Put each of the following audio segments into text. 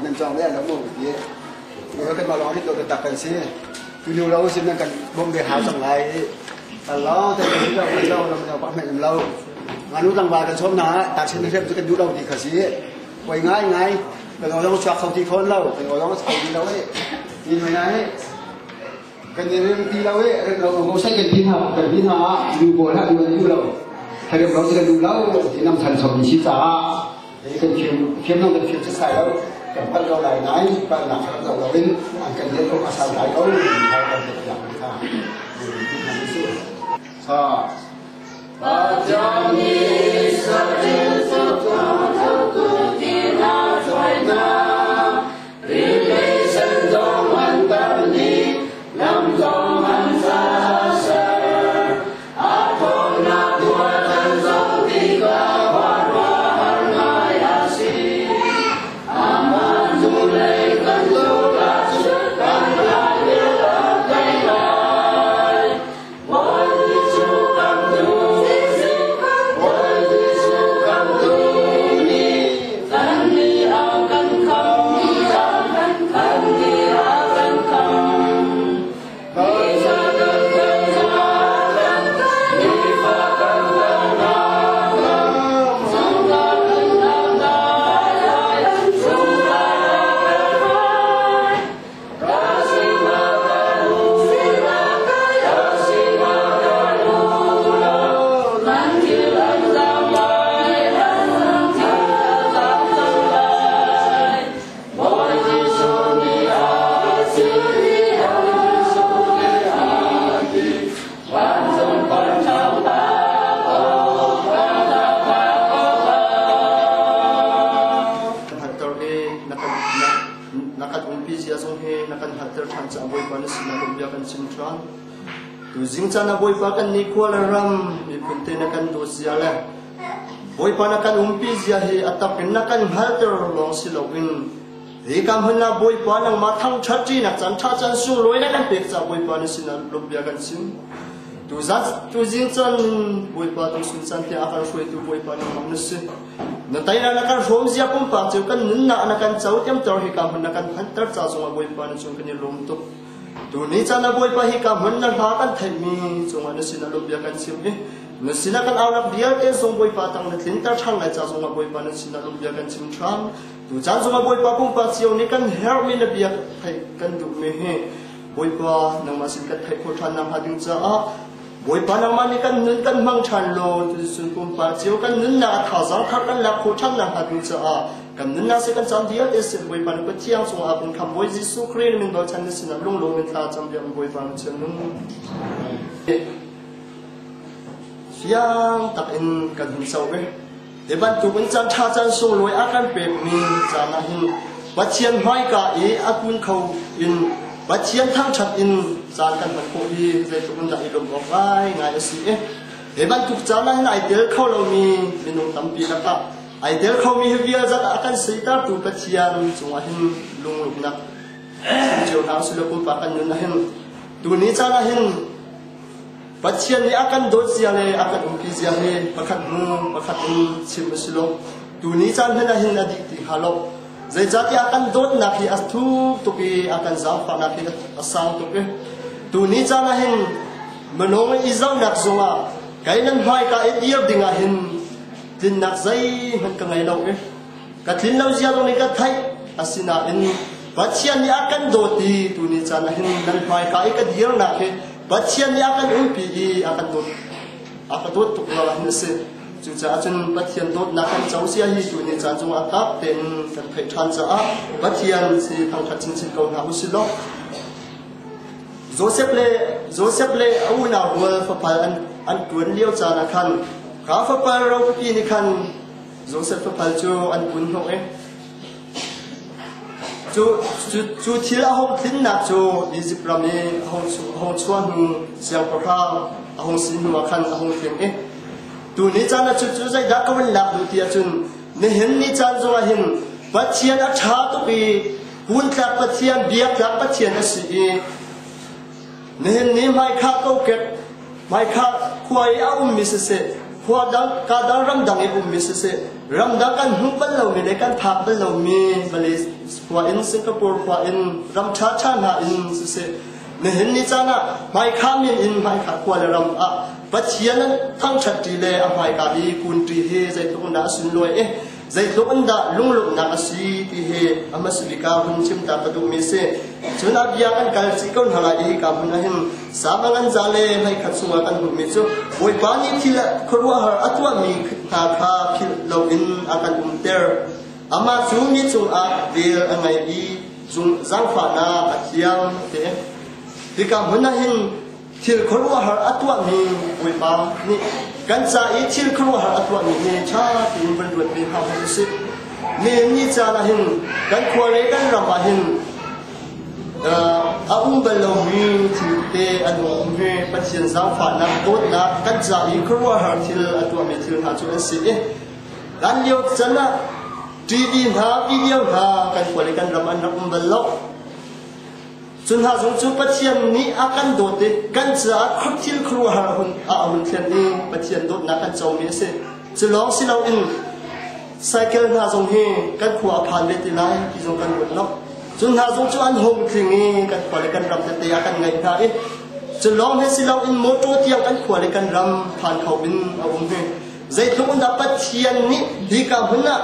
Nan cawng le lo mu ti. Kan mah lawng hi to tak kan si. Tu lio lo sin nan kan bom ve hau cang lai. Lo te lo lo lo lo pa meh lo. Nganu tlangval kan sawm na ta chen hrem cu kan duh lo ti kha si. Poi ngai ngai kan olong chuak kho ti fawn lo. Kan olong kho ti lo e. Ni noi na he. Kan i rem ti lo e. Rem lo ngo sai kan ti hna kan ti hna nu pawl ha du an duh lo. Rem lo si kan duh lo ti nam chan som ni si caah kan thiam thiam lo kan thiam sai lo kan pal ko lai nai pal nak kha lo lo in an kan lian ko asal lai ko ni kha kan te yang kha sa Na kan umpi zia zong hi na kan hngalhter ṭhan caah Bawipa na sinah bia kan chim ṭhan. Tuzing caan ah Bawipa kan nih khua le ram miphun te na kan dawt zia le Bawipa na kan umpi zia hi a tak in na kan hngalhter lawng si loin hika hmun ah Bawipa nangmah thangṭhat ṭinak caan ṭha caan sunglawi na kan pek caah Bawipa na sinah bia kan chim. Tuzan tuzing caan Bawipa tusun caan tiah a kan hruaitu Bawipa nangmah na si. Na teinak na kan hrawm zia pumpak cu kan nunnak na kan co tiamter hika hmun na kan phanter ca zongah Bawipa na cung kan i lawm tuk. Tuni caan ah Bawipa hika hmun na hla kan theihmi cungah na sinah lawmhbia kan chim i na sinah kan aunak vialte zong Bawipa tang na tlinter ṭhan lai ca zongah Bawipa na sinah lawmhbia kan chim ṭhan. Tu caan zongah Bawipa pumpak cio nih kan herhmi na bia theih kan duhmi hi Bawipa nangmah sin kan theih khawh ṭhan nakhnga ding caah Bawipa nangmah nih kan nun kan hmang ṭhan law tuchun pumpak cio kan nunnak a thazaang thar kan lak khawh ṭhan nakhnga ding caah kan nunnak si kan caan vialte sin Bawipa na Pathian cungah kan kham Bawi Jesuh Khrih na min bochan na sinah lunglawm in thla cam biak Bawipa na chian nung fiang tak in kan hun co ve hi bantuk in caan ṭha caan sunglawi a kan pekmi caan ah hin Pathian hmaika i a kun kho in Pathian thangṭhat in caan kan hman khawh hi zeitluk in dah i lawmh awk ngaingai a si i hi bantuk caan ah hin ai tel kho lomi minung tampi lakah ai tel khomi hi vial zat a kan sitertu Pathian cungah hin lunglawmhnak cio hna usih law pumpak kan nun ah hin tuni caan ah hin Pathian nih a kan dawt zia le a kan umpi zia hi pakhat hnu pakhat in chim a si lo. Tuni caan hmanh ah hin a dih ti hnga lo. Zeicahtiah a kan dawtnak hi a thuk tuk i a kan zaangfahnak hi a sang tuk i tuni caan ah hin minung i zohnak zongah kei nan hmaika i dir ding ah hin tlinnak zeihmanh ka ngei lo i ka tlin lo zia zong nih ka theih asinain Pathian nih a kan dawt i tuni caan ah hin nan hmaika i ka dirnak hi Pathian nih a kan umpi i a kan dawt a ka dawt tuk ruangah hin a si. Cucaah cun Pathian dawtnak kan co sia hi tu ni caan cungah tak tein kan theih ṭhan caah Pathian si thangṭhat chinchin ko hna usih law Joseph le Joseph le a unau rual fapal an an ṭuan lio caan ah khan kha fapal ropipi nih khan Joseph fapal cu an kun hnawh i Cu thil a hung tlinnak cu Izipt ram i a hung chuah hnu siangpahrang a hung si hnuah khan a hung tling i tuni caan ah cucu zeidah ka vun lak duh ti ahcun nihin ni caan zongah hin Pathian a ṭha tuk i kuntlak Pathian biaktlak Pathian a si i nihin ni hmaikhah kokek hmaikhah khua i a ummi siseh khua dang ka dang ramdang i ummi siseh. Ramdang kan hmuh bal lomi le kan phak bal lomi Malaysia khua in Singapore khua in ram ṭhaṭha hna in siseh nihin ni caan ah hmaikha min in hmaikha khua le ram ah Pathian an thangṭhat ṭi le a hmaika i kun ṭi hi zeitluk in dah a sunlawi i zeitluk in dah lunglawmhnak a si ti hi a hmasa bik ah hun chim ta ka duhmi a si. Cun a bia kan kal chih ko hna lai i hika hmun ah hin Sama ngan za le hleikhat chungah kan hmuhmi cu Bawipa nih thil khuaruahhar a tuahmi hna kha philh loin a kan umter. Amah cu mi cungah vel a ngei i zaangfahnak a thiang te. Hika hmun ah hin thil khuaruahhar a tuahmi Bawipa nih kan ca i thil khuaruahhar a tuahmi hi ṭha tein van ruat ve hna hmanh usih. Nihin ni caan ah hin kan khua le kan ram ah hin a um bal lomi thil te an um hi Pathian zaangfahnak dawtnak kan ca i khuaruahhar thil a tuahmi thil hna cu an si i hlan lio can ah TV hna video hna kan khua le kan ram an rak um bal lo. Cu hna zong cu Pathian nih a kan dawt i kan caah thil khuaruahhar a hun thlen i Pathian dawtnak kan comi a si. Cu lawng si loin cycle hna zong hi kan khua a phan ve ti lai ti zong kan ruat lo. Cu hna zong cu an hung tling i kan khua le kan ram tete ah kan ngeih hna i cu lawng he si loin motor tiang kan khua le kan ram phan kho in a um hi. Zeitluk in dah Pathian nih hika hmun ah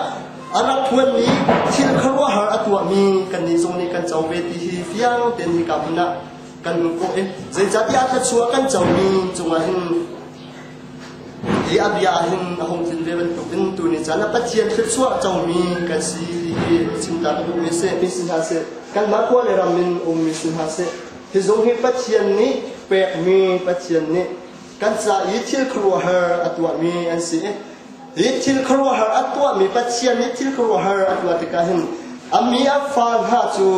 a rak phuanmi thil khuaruahhar a tuahmi kannih zong nih kan co ve ti hi fiang tein hika hmun ah kan hmuh khawh i zeicahtiah thluachuah kan comi cungah hin hi a bia ah hin a hung tlin ve bantukin tuni caan ah Pathian thluachuah comi kan si ti hi chim ta ka duhmi a si. Mi si hna seh, kanmah khua le ram in ummi si hna seh, hi zong hi Pathian nih pekmi Pathian nih kan ca i thil khuaruahhar a tuahmi an si i Hi thil khuaruahhar a tuahmi Pathian nih thil khuaruahhar a tuah tikah hin a mi a fa hna cu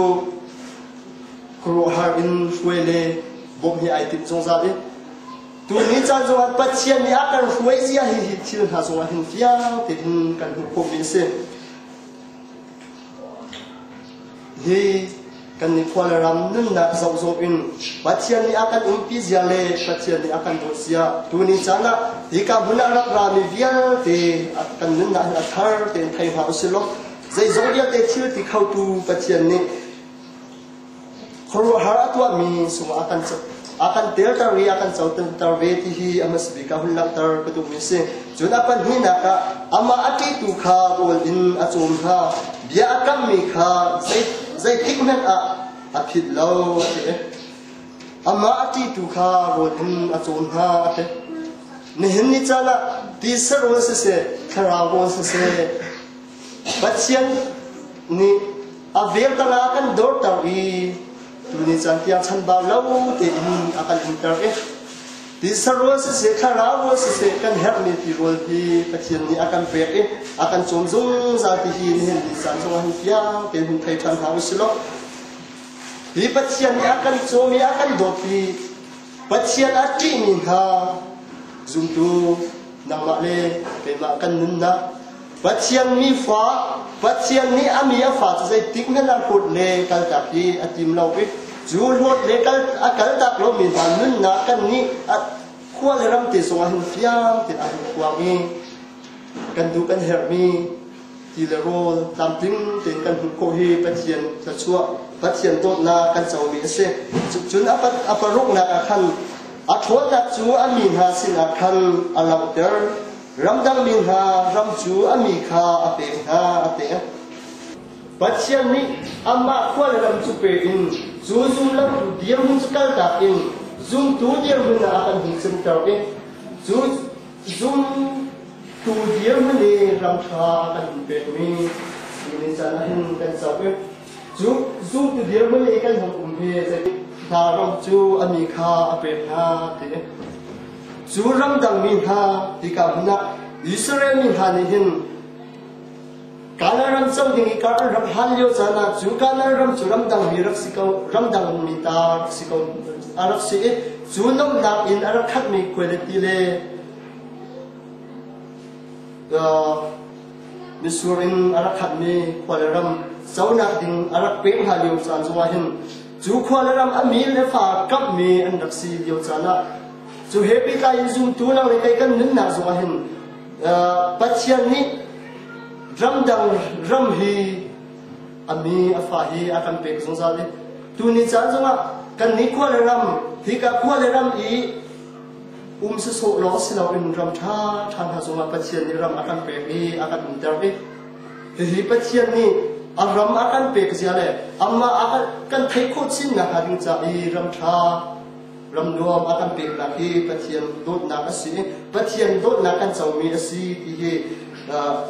khuaruahhar in hruai le bawmh hi ai tim zungzal i tuni caan zongah Pathian nih a kan hruai zia hi hi thil hna zongah hin fiang tein kan hmuh khawhmi a si. Hi kan nih khua le ram nunnak zoh zong in Pathian nih a kan umpi zia le Pathian nih a kan dawt zia tuni caan ah hika hmun ah rak rami vialte kan nunnak hin a thar tein thei hna usih law zeizong vialte thil ti khotu Pathian nih khuaruahhar a tuahmi sungah a kan telter i a kan coter ve ti hi a hmasa bik ah hun langhter ka duhmi a si. Cun a pahnihnak ah amah a ṭihtu kha rawl in a cawm hna, bia a kammi kha zeitik hmanh ah a philh lo a ti. Amah a ṭihtu kha rawl in a cawm hna a ti. Nihin ni caan ah tisa rawl siseh, thlarau rawl siseh, Pathian nih a vel tangah kan dorter i tuni caan tiang chanbau lo tein a kan umter i tisa rawl siseh thlarau rawl siseh kan herhmi ti rawl hi Pathian nih a kan pek i a kan cawm zungzal ti hi nihin ni caan zongah hin fiang tein hun thei ṭhan hna usih law hi Pathian nih a kan cawm i a kan dawt i Pathian a ṭihmi hna zumtu nangmah le keimah kan nunnak Pathian mi fa Pathian nih a mi a fa cu zeitik hmanh ah hlawt le kaltak hi a tim lo i cu hlawt le kal a kaltak lomi hna nunnak kan nih a khua le ram te zongah hin fiang tein a hung phuang i kan duh kan herhmi ti le rawl tlamtling tein kan hmuh khawh hi Pathian thluachuah Pathian dawtnak kan comi a si. Cun a paruknak ah khan a ṭhawnnak cu a mi hna sinah khan a langhter. Ramdang mi hna ram cu a mi kha a pek hna a ti. Pathian nih amah khua le ram cu pe in cu zumlotu dirhmun cu kaltak in zumtu dirhmun ah a kan hung cemter i cu Zumtu dirhmun i ram ṭha kan hun pekmi tuni caan ah hin kan co i cu zumtu dirhmun i kan hung um hi zeitik hna ram cu a mi kha a pek hna ti. Cu ramdang mi hna hika hmun ah Israel mi hna nih hin Kanaan ram co ding i kar an rak hlan lio caan ah cu Kanaan ram cu ramdang mi rak si ko ramdang mi ta rak si ko a rak si i cu nomhnak in a rak khatmi khualipi le mitsur in a rak khatmi khua le ram conak ding a rak pek hna lio caan zongah hin cu khua le ram a mi le fa kamhmi an rak si lio caan ah cu he pehtlai in zumtu nang le kei kan nunnak zongah hin Pathian nih. Ramdang ram hi a mi a fa hi a kan pek zungzal i tuni caan zongah kan nih khua le ram hika khua le ram i um sawsawh lawng si loin ram ṭha ṭha hna zongah Pathian nih ram a kan pek i a kan umter i hihi Pathian nih a ram a kan pek zia le amah a kan theih khawh chinnak hnga ding ca i ram ṭha ram nuam a kan peknak hi Pathian dawtnak a si i Pathian dawtnak kan comi a si ti hi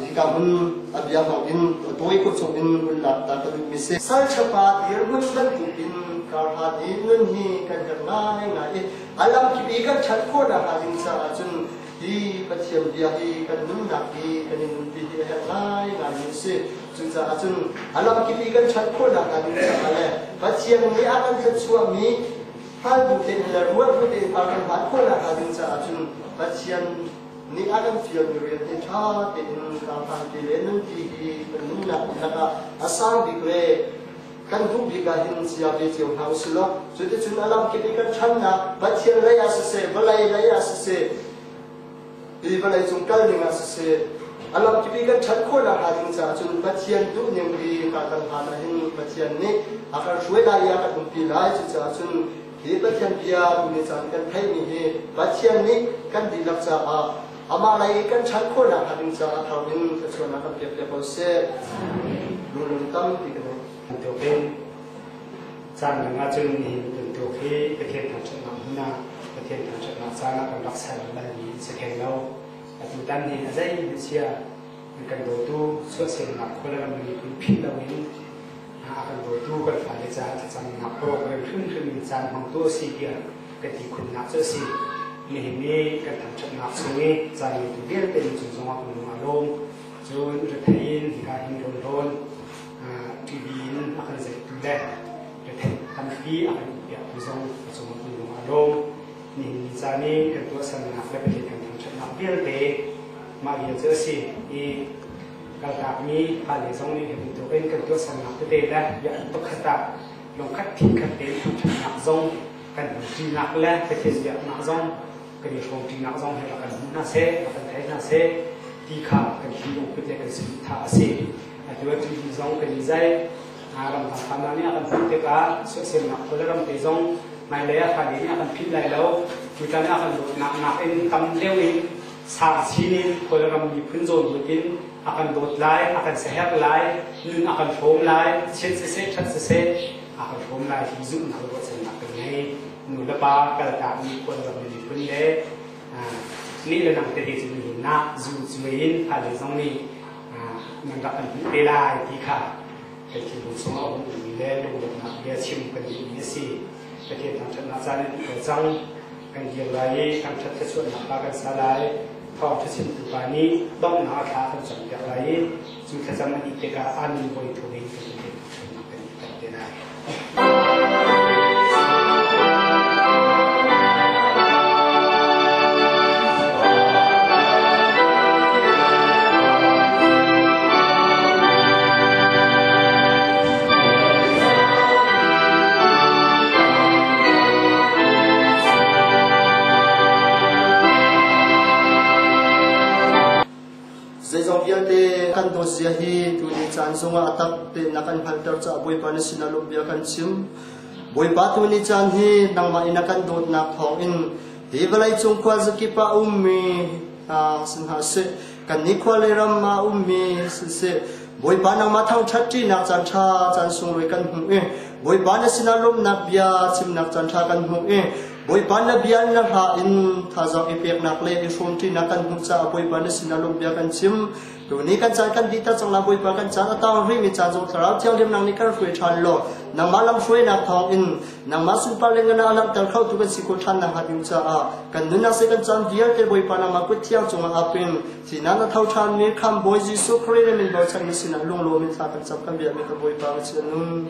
hika hmun a bia hmang in tawi khawh chung in hun lak ta ka duhmi si. Salṭhapa dirhmun bantukin karhlan i nun hi kan herh ngaingai i a lamkip i kan ṭhat khawhnak hnga ding caah cun hi Pathian bia hi kan nunnak hi kan i nunpi hi a herh ngaingaimi a si. Cucaah cun a lamkip i kan ṭhat khawhnak hnga ding caah le Pathian nih a kan thluachuahmi hngal bu tein le ruat bu tein a kan hman khawhnak hnga ding caah cun Pathian nih a kan fialmi rian hi ṭha tein karhlanpi le nunpi hi kan nunnak dihlak ah a sang bik le kan duh bik ah hin chia ve cio hna usih law cuticun a lamkip i kan ṭhannak Pathian lei ah siseh vawlei lei ah siseh hi vawlei cung kal ning ah siseh a lamkip i kan ṭhat khawhnak hnga ding caah cun Pathian duhning hi ka kan hlan ah hin Pathian nih a kan hruai lai i a kan umpi lai. Cucaah cun hi Pathian bia tuni caan kan theihmi hi Pathian nih kan dihlak caah amah lei i kan ṭhat khawhnak hnga ding caah thar in thluachuahnak kan pek piak ko seh. Lunglawm tampi kan ngei. Bantuk in caan dang ahcun nihin bantuk hi Pathian thangṭhatnak hmun ah Pathian thangṭhatnak caan ah kan rak ser balmi si theng lo. Atutan hi a zeihmanh chia an kan dawtu chuahsemnak khualam miphun philh loin a kan dawtu kan fale caah thlacamnak program hrimhrim in caan hmangtu a si tiah ka ti khunnak cu a si. Nihin i kan thangṭhatnak chung i caan ngeitu vialte nan cung zongah kan lung aa lawm. Cun rethei in hika hin rawnrawn TV in a kan zeihtu le retheih tampi a kan piaktu zong a cungah kan lung aa lawm. Nihin ni caan i kan tuahsernak le Pathian kan thangṭhatnak vialte mah vial cu a si i kaltakmi fale zong nih hi bantukin kan tuahsernak tete le bia pakhat ah lungkhat thinkhat tein thangṭhatnak zong kan hmuhṭinak le Pathian biaknak zong kan i hrawmṭinak zong hi rak kan hmu hna seh, rak kan thei hna seh ti kha kan thinlung put le kan saduhthah a si. Atu a TV zong kan i zai, ramdang hna nih a kan hmuh tikah suahsemnak khual le ramte zong hmailei ah fale nih a kan philh lai lo. Tutan ah kan dawtnak nakin tam deuh in sang chin in khual ram miphun zawn ruat in a kan dawt lai, a kan siaherh lai, nun a kan hrawm lai, chiat siseh, ṭhat siseh a kan hrawm lai ti zumhnak le ruahchannak kan ngei. Nu le pa kaltakmi khual ram miphun le nih le nang tete cu nihin ah zu cuai in fale zong nih nan rak kan hmuh te lai ti kha kan thinlung chungah a um ummi le lunglawmhnak bia chim kan duhmi a si. Pathian thangṭhatnak caan in ko cang. Kan dir lai i thangṭhat thluachuahnak pa kan sa lai. Thawngṭha chimtu pa nih donghnak a thla kan campiak lai i cu thlacam a dih tikah amin voi thum in kan Pathian thangṭhatnak kan i te lai. Zeizong vialte kan dawt zia hi tuni caan zongah a tak tein na kan hngalhter caah Bawipa na sinah lawmhbia kan chim. Bawipa tuni caan hi nangmah in a kan dawtnak thawngin hi vawleicung khuazakip ah a ummi hna si hna seh, kannih khua le ram ah a ummi siseh, Bawipa nangmah thangṭhat ṭihnak caan ṭha caan sunglawi kan hmuh i Bawipa na sinah lawmhnak bia chimnak caan ṭha kan hmuh i Bawipa na bia na hla in thazaang i peknak le i hrawmṭinak kan hmuh caah Bawipa na sinah lawmhbia kan chim. Tuni kan caan kan dih tak cang la Bawipa kan caan a tang rihmi caan zong Thlarau Thianghlim nang nih kan hruai ṭhan law nangmah lamhruainak thawng in nangmah sunpar le ngan ah langhter khotu kan si khawh ṭhan nakhnga ding caah kan nunnak se kan caan vialte Bawipa nangmah kut thiang cungah apin thihnak na tho ṭhanmi Khamhbawi Jesuh Khrih le min bochan na sinah lunglawm in thla kan cam kan biakmi ka Bawipa ka chiah nun.